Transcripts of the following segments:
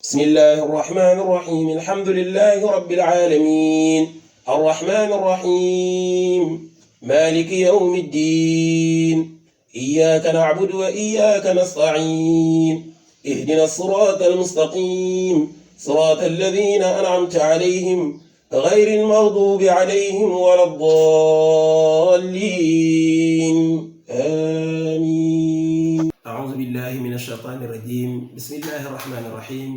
بسم الله الرحمن الرحيم الحمد لله رب العالمين الرحمن الرحيم مالك يوم الدين إياك نعبد وإياك نستعين اهدنا الصراط المستقيم صراط الذين أنعمت عليهم غير المغضوب عليهم ولا الضالين آمين. أعوذ بالله من الشيطان الرجيم. بسم الله الرحمن الرحيم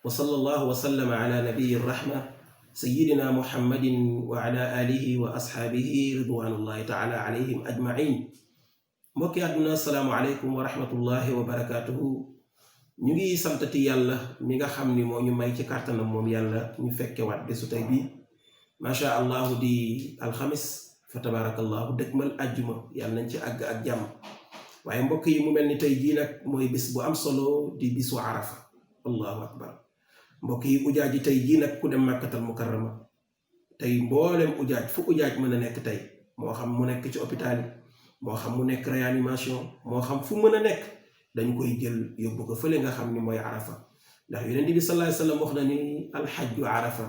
وصلى الله وسلم على نبي الرحمة سيدنا محمد وعلى آله وأصحابه رضوان الله تعالى عليهم أجمعين. mbokki àdduna assalaamu aleykum wa rahmatullahi wa barakatuhu. ñu ngi santati yàlla mi nga xam ni moo ñu may ci kàttanam moom yàlla ñu fekkewaat bésu tey bi macha allahu di alxamis fa tabarakallahu dëkkmal ajjuma yàlla nañ ci àgg ak jàmm. waaye mbokk yi mu mel ni tey jii nag mooy bis bu am solo di bisu arafa. allahu akbar. mbokk yi ujaaj yi tey jii nag ku dem màkkatal mukarrama tey mboolem ujaaj fu ujaaj mën a nekk tey moo xam mu nekk ci hôpital yi moo xam mu nekk réanimation moo xam fu mën a nekk dañ koy jël yóbbu ko fële nga xam ni mooy arafa. ndax yonent bi sallallahu alayhi wasallam wax na ni alxajju arafa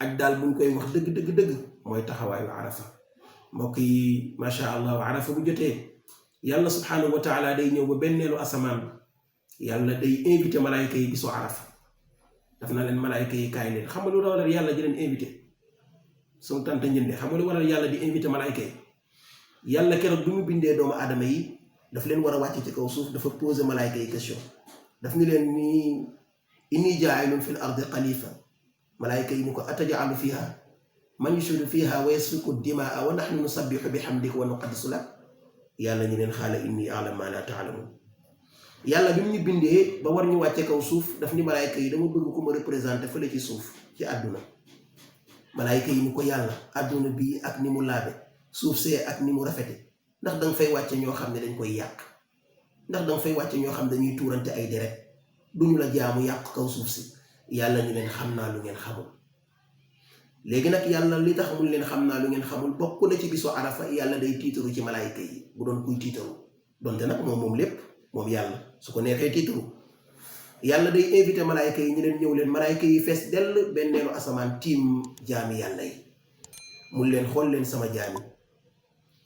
ak daal buñ koy wax dëgg mooy taxawaayu arafa. mbokk yi macha allah arafa bu jotee yàlla subhanahu wa taala day ñëw ba benneelu asamaan yàlla day invité malaayka yi bisu arafa. daf na leen malaayka yi kaay leen. xam nga lu waral yàlla di leen invité suñu tante njënde xam nga lu waral yàlla di invité malaayka yi. yàlla keroog bi mu bindee doomu aadama yi daf leen war a wàcc ci kaw suuf dafa posé malaayka yi question. daf ni leen ni inni jaa'ilun fil ardi xalifa. malaayka yi ni ko ataj'alu fiha man yufsidu fiha wa yasfiku dimaa wa nahnu nusabbihu bihamdika wa nuqaddisu lak. yàlla ñu leen xaala inni a'lamu ma la ta'lamun. yàlla bi mu ñu bindee ba war ñu wàcce kaw suuf daf ni malaayka yi dama bëgg ko ma représenté fële ci suuf ci àdduna. malaayka yi ni ko yàlla àdduna bii ak ni mu laabe suuf see ak ni mu rafete ndax danga fay wàcce ñoo xam ne dañ koy yàq ndax danga fay wàcce ñoo xam ne dañuy tuurante ay deret duñu la jaamu yàq kaw suuf si. yàlla ñu leen xam naa lu ngeen xamul. léegi nag yàlla li tax mu leen xam naa lu ngeen xamul bokk na ci bisu arafa yàlla day tiitaru ci malaayka yi bu doon kuy tiitaru donte nag moom lépp moom yàlla su ko neexee tiitaru. yàlla day invité malaayka yi ñu leen ñëw leen malaayka yi fees dell benneelu asamaan tiim jaami yàlla yi mun leen xool leen sama jaami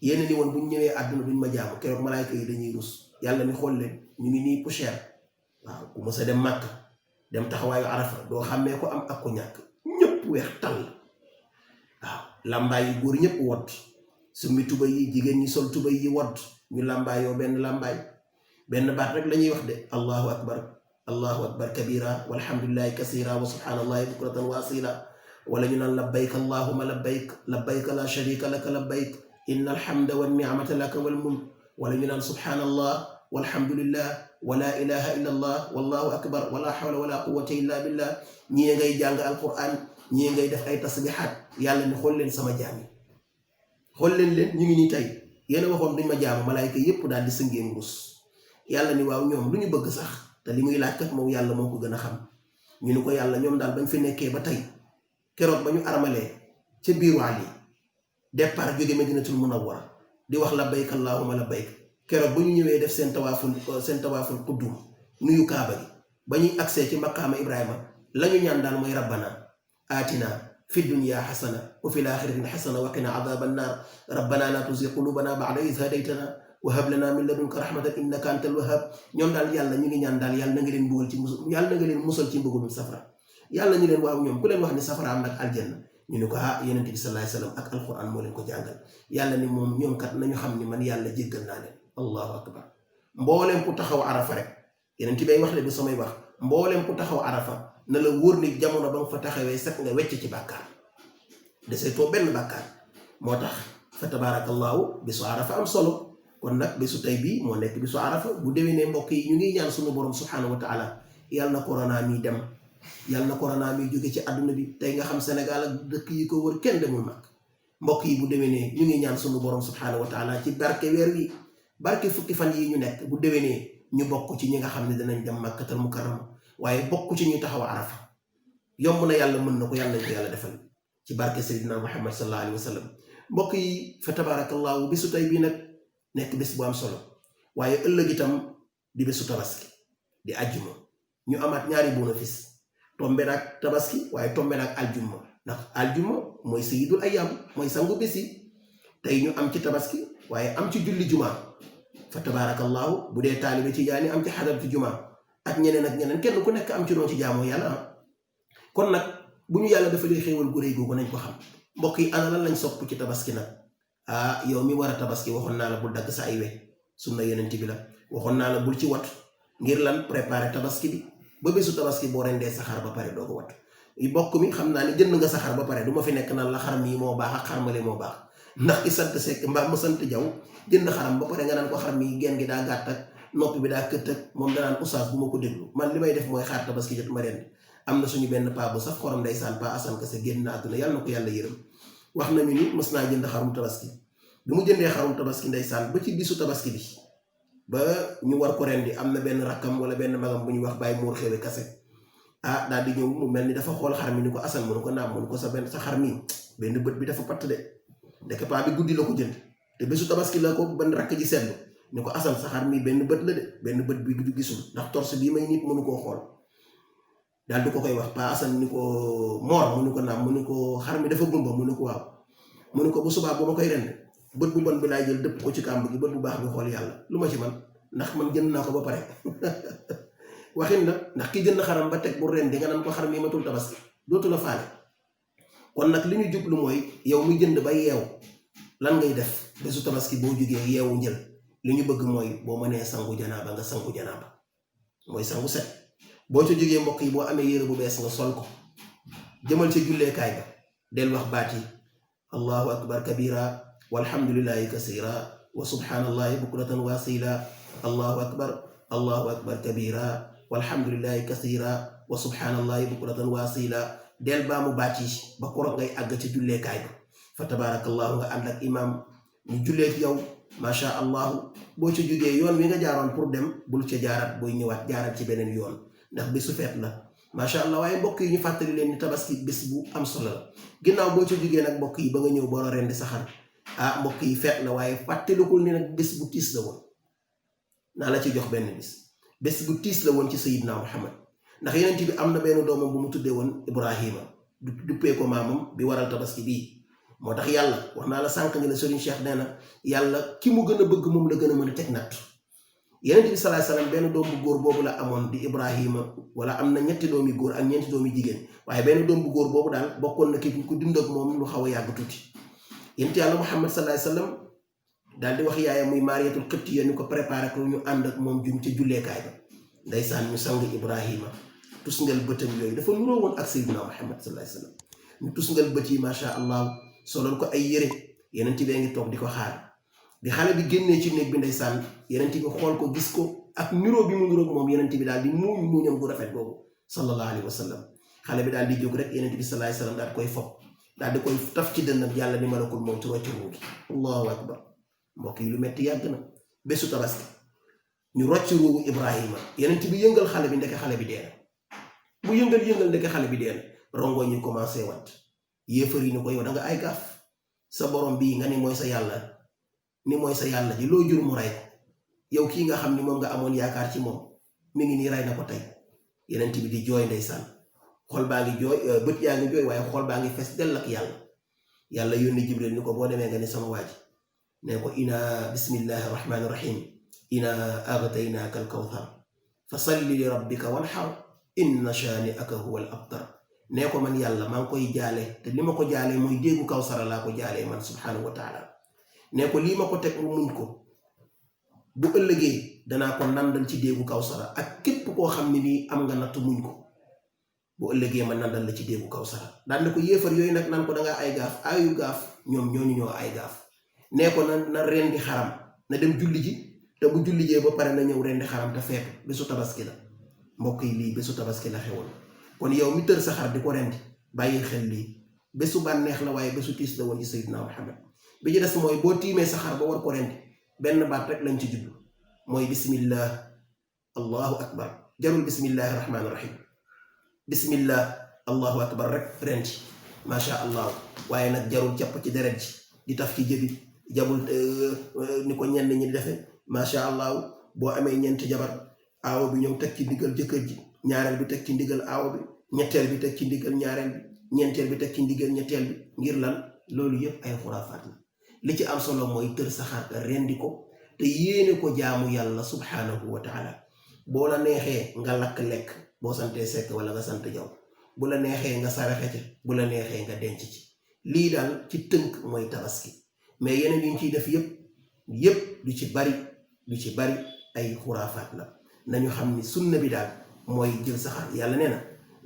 yéen ni woon bu ñu ñëwee àdduna duñ ma jaamu. keroog malaayka yi dañuy rus. yàlla ni xool leen ñu ngi nii poussière. waaw ku mës a dem màkk dem taxawaayu arafa doo xàmmee ko am ak ko ñàkk ñëpp weex tàll. waaw làmbaay yi góor ñëpp wodd summi tuba yi jigéen ñi sol tuba yi wodd ñu làmbaayoo benn làmbaay benn baat rek la ñuy wax de allahu akbar kabira walhamdulillahi kasira wa subhanallahi bukratan wa asila. wala ñu naan labbayk allahumma labbayk la sharika laka labbayk inna alhamda wa ni'mata laka wal mulk. wala ñu naan subhanallah walhamdulillah wala ilaha illa allah wallahu akbar wala hawla wala quwwata illa billah. ñii ngay jàng alquran ñii ngay def ay tasbihat. yàlla ni xool leen sama jaam yi xool leen ñu ngi nii tey yéen a waxoon duñ ma jaamu. malaayka yépp daal di sëngee mbuus. yàlla ni waaw ñoom lu ñu bëgg sax te li muy laaj kat moom yàlla moo ko gën a xam. ñu ni ko yàlla ñoom daal bañ fi nekkee ba tey keroog ba ñu armalee ca biir waal yi départ jóge Madinatul Munawwara di wax labbayk allahumma labbayk. keroog ba ñu ñëwee def seen tawaaful quddum nuyu kaaba gi ba ñuy agsee ci maqaama Ibrahima la ñu ñaan daal mooy rabbana aatina fi dunya xasana wa fi laaxiratin xasana wa qina adaaban naar rabbana laa tuzigh qulubana ba'da idh hadaytana wa hab lana min ladunka rahmatan innaka antal wahhab. ñoom daal yàlla ñu ngi ñaan daal yàlla na nga leen mbugal ci yàlla na nga leen musal ci mbugalum safara. yàlla ñu leen waaw ñoom ku leen wax ni safara am nag aljanna ñu ni ko yonent bi sallallahu alayhi wasallam ak alquran moo leen ko jàngal. yàlla ni moom ñoom kat nañu xam ni man yàlla jéggal naa leen. allahu akbar. mbooleem ku taxaw arafa rek yonent bay wax de du samay wax mbooleem ku taxaw arafa na la wóor ni jamono ba nga fa taxawee set nga wecc ci bàkkaar deseetoo benn bàkkaar. moo tax fa tabarakallahu bisu arafa am solo. kon nag bisu tey bii moo nekk bisu arafa. bu déwénee mbokk yi ñu ngi ñaan sunu borom subhanahu wa taala yàlla na corona mi dem. yàlla na corona mi jóge ci àdduna bi. tey nga xam Sénégal ak dëkk yi ko wër kenn demul mag. mbokk yi bu déwénee ñu ngi ñaan sunu borom subhanahu wa taala ci barke weer wi barke fukki fan yi ñu nekk bu déwénee ñu bokk ci ñi nga xam ne dinañ dem màkkatal mukarrama waaye bokk ci ñuy taxaw arafa. yomb na yàlla mën na ko yàlla nañ ko yàlla defal ci barke Seydina Muhammad sallallahu alayhi wa sallam. mbokk yi fa tabarakallahu bisu tey bii nag nekk bés bu am solo waaye ëllëg itam di bésu tabaski di àjjuma ñu amaat ñaari bénéfice tombe nak tabaski waaye tombe nak aljuma ndax aljuma mooy sayyidul ayyam mooy sangu bés yi tey ñu am ci tabaski waaye am ci julli juma fa tabarakallahu bu dee taalibe ci jaani am ci xadar ci juma ak ñeneen kenn ku nekk am ci doon ci jaamoo yàlla kon nag bu ñu yàlla dafa lay xéewal gu réy googu nañ ko xam mbokk yi ana lan lañ sopp ci tabaski nag yow mi war a tabaski waxoon naa la bul dagg sa ay we sunna yonent bi la waxoon naa la bul ci wat ngir lan préparer tabaski bi ba bésu tabaski boo rendee saxaar ba pare doo ko wat bokk mi xam naa ni jënd nga saxaar ba pare du ma fi nekk naan la xar mii moo baax ak xarmale moo baax ndax ki sant Sekk mbaa mu sant Jaw jënd xaram ba pare nga naan ko xar mii genn gi daa gàtt ak noppi bi daa këtt ak moom danaan oustaz bu ma ko déglu man li may def mooy xaar tabaski jot ma rendi am na suñu benn paa bu sax xorom ndeysaan paa Asan Kase génn na àdduna yàlla na ko yàlla yërëm wax nañu ni mës naa jënd xarum tabaski bi mu jëndee xarum tabaski ndeysaan ba ci bisu tabaski bi ba ñu war ko rendi am na benn rakkam wala benn magam bu ñuy wax Baay Muur Xewe Kase daal di ñëw mu mel ni dafa xool xar mi ni ko Asan mu ne ko naam mu ne ko sa xar mi benn bët bi dafa patt de ndeke paa bi guddi la ko jënd te bésu tabaski la ko ban rakk ji seetlu ni ko Asan sa xar mi benn bët la de benn bët bi du gisul ndax torse bii may nit mënu koo xool daal di ko koy wax paa Asan ni ko moor mu ni ko naam mu ni ko xar mi dafa gumba mu ni ko waaw mu ni ko bu subaa bu ma koy rend bët bu bon bi laay jël dëpp ko ci kàmb gi bët bu baax bi xool yàlla lu ma ci man ndax man jënd naa ko ba pare waxin la ndax ki jënd xaram ba teg bu rendi nga naan ko xar mi matul tabaski dootu la faale kon nag li ñu jublu mooy yow muy jënd ba yeew lan ngay def bésu tabaski boo jógee yeewu njël li ñu bëgg mooy boo mënee sangu janaaba nga sangu janaaba mooy sangu set boo ca jógee mbokk yi boo amee yére bu bees nga sol ko jëmal ca julleekaay ba del wax baat yi allahu akbar kabira walhamdulillahi kasira wa subhanallahi bukratan wasila allahu akbar kabira walhamdulillahi kasira wa subhanallahi bukratan wasila del baamu baat yi ba koroog ngay àgg ca julleekaay ba fa tabarakallahu nga ànd ak imam ñu jullee ci yow masha allahu boo ca jógee yoon wi nga jaaroon pour dem bul ca jaarat booy ñëwaat jaarat ci beneen yoon ndax bésu feet la masha allah waaye mbokk yi ñu fàttali leen ni tabaski bés bu am solo la ginnaaw boo ca jógee nag mbokk yi ba nga ñëw boor a rendi sa xar mbokk yi feet la waaye fàttalikul ni nag bés bu tiis la woon naa la ci jox benn bés bu tiis la woon ci sayidna Muhammad ndax yeneen bi am na benn doomam bu mu tuddee woon Ibrahima duppee ko maamam bi waral tabaski bii moo tax yàlla wax naa la sànq ni la Serigne Cheikh nee na yàlla ki mu gën a bëgg moom la gën a mën a teg natt yeneen bi salaay salaam benn doom bu góor boobu la amoon di Ibrahima wala am na ñetti doomi góor ak ñeenti doomi jigéen waaye benn doom bu góor boobu daal bokkoon na ki ku dund ak moom lu xaw a yàgg tuuti yent yàlla Muhammad salaay salaam daal di wax yaayam muy Maariyatul Qibtiyya ñu ko préparé ko ñu ànd ak moom jum ca julleekaay ba ndeysaan ñu sang Ibrahima tusngal bëtam yooyu dafa nuroo woon ak Seydina Muhammad salaay salaam ñu tusngal bët yi macha allah soloon ko ay yére yeneen bee ngi toog di ko xaar di xale bi génnee ci néeg bi ndeysaan yeneen bi xool ko gis ko ak nuroo bi mu nuroog moom yeneen bi daal di muuñam gu rafet boobu sallallahu alayhi wa sallam xale bi daal di jóg rek yeneen bi salaay salaam daal di koy fopp daal di koy taf ci dënnam yàlla ni malakul moom ci rocci ruugi allahu akbar mbokk yi lu metti yàgg na bésu tabaski ñu rocci ruugu Ibrahima yeneen bi yëngal xale bi ndeke xale bi dee na bu yëngal ndeke xale bi dee na rongo ñu commencé wat yéefar yi ni ko yow da nga ay gaaf sa borom bii nga ni mooy sa yàlla ji loo jur mu rey ko yow kii nga xam ni moom nga amoon yaakaar ci moom mi ngi nii rey na ko tey yeneen bi di jooy ndeysaan xol baa ngi jooy bët yaa ngi jooy waaye xol baa ngi fees dell ak yàlla yónni Jibril ni ko boo demee nga ni sama waaji ne ko ina bismillahi rahmani rahim ina aghtaynaaka alkawthar fa salli li rabbika wanhar inna shaani'aka huwa al abtar nee ko man yàlla maa ngi koy jaale te li ma ko jaale mooy déggu kawsara laa ko jaale man subhanahu wa taala nee ko lii ma ko teg mu muñ ko bu ëllëgee danaa ko nandal ci déggu kawsara ak képp koo xam ne nii am nga natt muñ ko bu ëllëgee ma nandal la ci déggu kawsara daan ne ko yéefar yooyu nag naan ko dangaa ay gaaf ayu gaaf ñoom ñooñu ñoo ay gaaf nee ko na rendi xaram na dem julli ji te bu julli jee ba pare na ñëw rendi xaram te feetu bésu tabaski la mbokk yi lii bésu tabaski la xewoon kon yow mi tër sa xar di ko rendi bàyyi xel lii bésu bànneex la waaye bésu tiis la woon ci Seydina Muhammad bi ci des mooy boo tiimee sa xar ba war ko rendi benn baat rek lañ ci jublu mooy bismillah allahu akbar jarul bismillahi rahmaani rahim bismillah allahu akbar rek rendi macha allah waaye nag jarul capp ci deret ji di taf ci jëbi jabul ni ko ñenn ñi defe macha allah boo amee ñeenti jabar aawo bi ñëw teg ci ndigal jëkkër ji ñaareel bi teg ci ndigal aawo bi ñetteel bi teg ci ndigal ñaareel bi ñeenteel bi teg ci ndigal ñetteel bi ngir lan loolu yëpp ay xuraafaat la li ci am solo mooy tër sa xar rendi ko te yéene ko jaamu yàlla subhaanahu wa taala boo la neexee nga lakk lekk boo santee sekk wala nga sant jaw bu la neexee nga saraxe ca bu la neexee nga denc ci lii daal ci tënk mooy tabaski mais yeneen yu ñu ciy def yëpp du ci bari ay xuraafaat la nañu xam ni sunna bi daal mooy jël sa xar yàlla nee na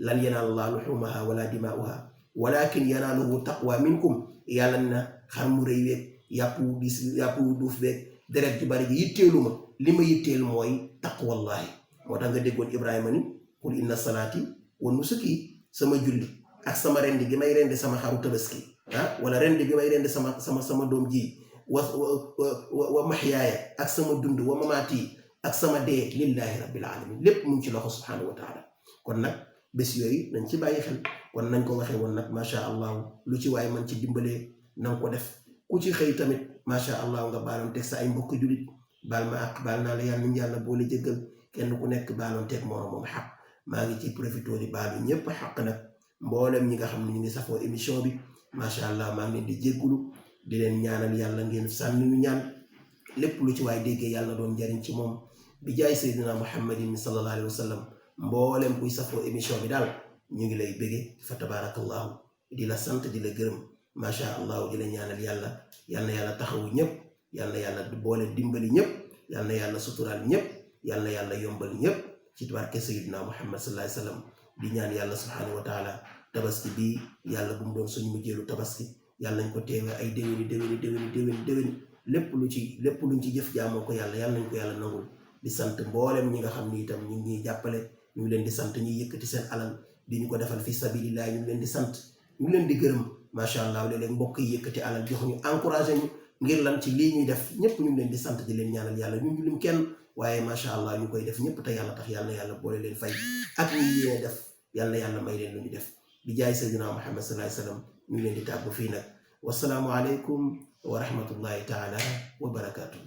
lan yanaala llaaha luhuumuhaa wala dimaa'uhaa walakin yanaaluhu taqwa minkum yàlla ne na xar mu rëy weeg yàpp wu duuf beeg deret ju bari ji yitteelu ma li ma yitteel mooy taqwallahi moo tax nga déggoon Ibrahima ni qul inna salaati wa nusuki sama julli ak sama rendi gi may rendi sama xaru tabaski wala rendi bi may rendi sama doom ji wa mahyaaya ak sama dund wa mamaati ak sama dee lillahi rabbil alamin lépp mu ngi ci loxo subhanahu wa taala kon nag bés yooyu nañ ci bàyyi xel kon nañ ko waxee woon nag macha allah lu ci waaye man ci dimbalee na nga ko def ku ci xëy tamit macha allah nga baaloon teg sa ay mbokk julit baal ma ak baal naa la yàlla nañ yàlla boole jéggal kenn ku nekk baaloon teg moom xaq maa ngi ci profité di baalu ñëpp xaq nag mboolem ñi nga xam ne ñu ngi safoo émission bi macha allah maa ngi leen di jéggulu di leen ñaanal yàlla ngeen sànni ñu ñaan lépp lu ci waay déggee yàlla doon njariñ ci moom bi jaay seydina muhammadin sallallahu alayhi wa sallam mboolem kuy safoo émission bi daal ñu ngi lay bége fa tabarakallahu di la sant di la gërëm macha allah di la ñaanal yàlla yal na yàlla taxawu ñëpp yal na yàlla boole dimbali ñëpp yal na yàlla suturaal ñëpp yal na yàlla yombal ñëpp ci barke seydina muhammad sallallahu alayhi wa sallam di ñaan yàlla subhanahu wa taala tabaski bi yàlla bu mu doon suñu mujjeelu tabaski yàlla nañ ko teewee ay déwéni lépp luñ ci jëf jaamoo ko yàlla nañ ko yàlla nangul di sant mboolem ñi nga xam ni itam ñu ngi ñuy jàppale ñu ngi leen di sant ñuy yëkkati seen alal di ñu ko defal fi sabilillah ñu ngi leen di sant ñu ngi leen di gërëm macha allah léeg-léeg mbokk yi yëkkati alal jox ñu encouragé ñu ngir lan ci lii ñuy def ñëpp ñu ngi leen di sant di leen ñaanal yàlla ñu lim kenn waaye macha allah ñu koy def ñëpp te yàlla tax yàlla boole leen fay ak ñi yéene def yàlla may leen lu ñu def bi jaay sayyidina muhammad sallallahu alayhi wa sallam ñu ngi leen di tàggu fii nag wasalaamu aleykum wa rahmatullahi taala wa barakatuh